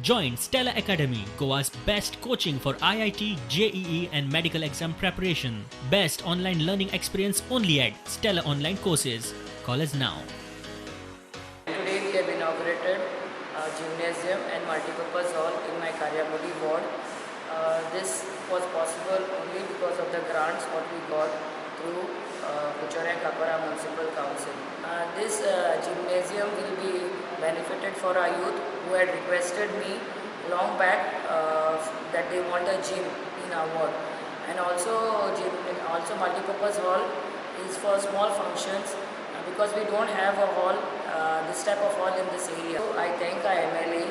Join Stella Academy, Goa's best coaching for IIT, JEE, and medical exam preparation. Best online learning experience only at Stella Online Courses. Call us now. Today we have inaugurated a gymnasium and multipurpose hall in my Kariamodi ward. This was possible only because of the grants what we got through Curchorem Chapora Municipal Council. This gymnasium will be benefited for our youth who had requested me long back that they want a gym in our ward. And also gym, also multipurpose hall is for small functions because we don't have a hall, this type of hall in this area. So I thank our MLA,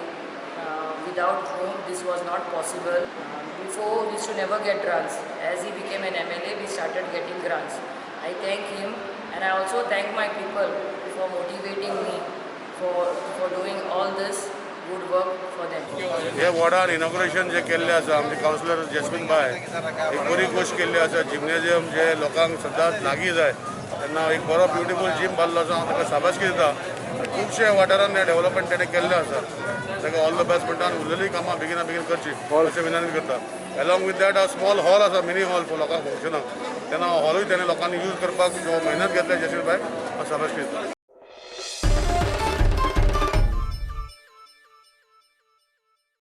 without whom this was not possible. Before we used to never get grants. As he became an MLA, we started getting grants. I thank him and I also thank my people for motivating me for doing all this good work for them. हे वॉर्डान inauguration जे केल्लें आसा, आमचे councillor jasmine बाय एक बरी गोश्ट केल्ली आसा. Gymnasium जे लोकांक सदांच लागीं जाय तेन्ना एक बरो ब्युटिफूल जीम बांदलो आसा. हांव ताका शाबासकी दिता. खुबशे वाठारान हें डेवलपमेंट तेणें केल्लें आसा. ताका ऑल the best म्हणटा आनी उरलेली कामां बेगिना बेगीन करची अशें विनंती करता. Along with that small hall आसा, मिनी हॉल फॉर लोकांक फंक्शनाक, तेन्ना हॉलूय तेणें लोकांनी यूज करपाक जो मेहनत घेतल्या जॅस्मीन बाय, हांव शाबासकी दिता.